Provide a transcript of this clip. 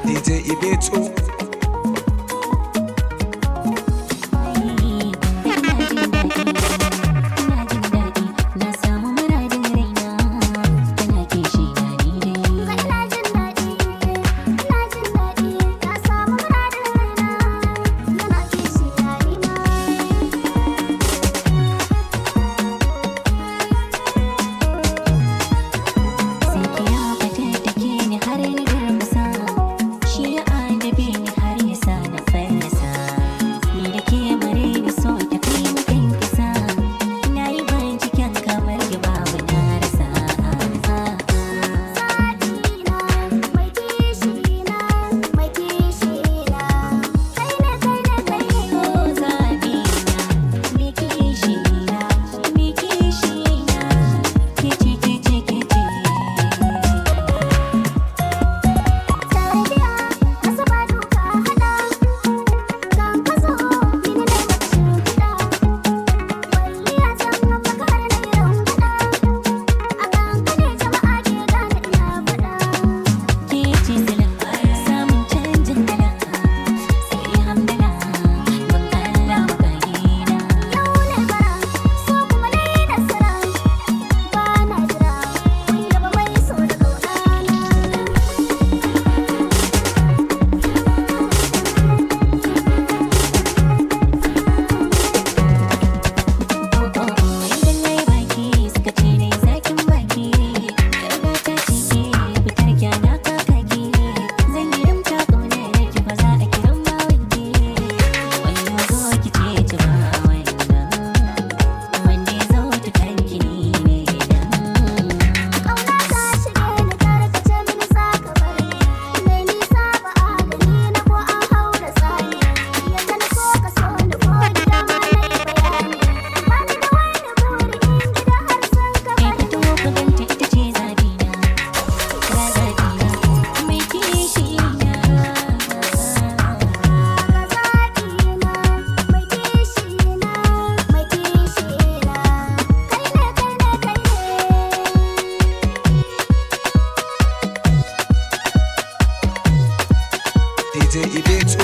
DJ Ibeto. Ina jin daɗi, na samu muradin raina, tana kishi na ni dai. Ina jin daɗi, ina jin daɗi, na samu muradin raina, yana kishi na ni ma. Sai ki ya fatattake ni har na durƙusa, shi ya adabe ni har ya sa na fallasa. Ni da ke mare ni so ta kai mu kisa, na yi binciken kamar ki babu na rasa. Zaɓina, mai kishina, mai kishina, kai ne, kai ne, kai ne. Oh zaɓina, me kishina, me kishina, kece kece kece. Tarbiya, nasaba duka haɗa, kan ka zo mini na maka shimfiɗa. Kwalliya zan maka har na yi rangwaɗa, a kan ka ne jama'a ke gane ina faɗa. Ke ce sila samun canjin dala, sai hamdala ban Allah makagina. Yau ne bara, so kuma na yi nasara, ba na jira, kun yaba mai so da ƙaunana. Idan na yi baki suka ce na yi zakin baki, yarda ta ce ke fitar kyana kakaki. Zan yi rimta ƙaunar ki ba za a kiran bawanki. Wanda zo ki ce ci ba wannan, wanda ya zo ta kanki ni ne nan. Ƙauna ta shige ni tarkace mini za ka bar ni, mai nisa ba a gani na ko an haura tsani. Yadda na so ka so ni ko gida ma na yi bayani, ba ni da wani buri in gida har sun ka Kai bar ni. fito ku ganta ita ce zabina, ga zabina, mai kishina. Ga zaɓina, mai kishina, mai kishina, kai ne, kai ne, kai ne. DJ Ibeto.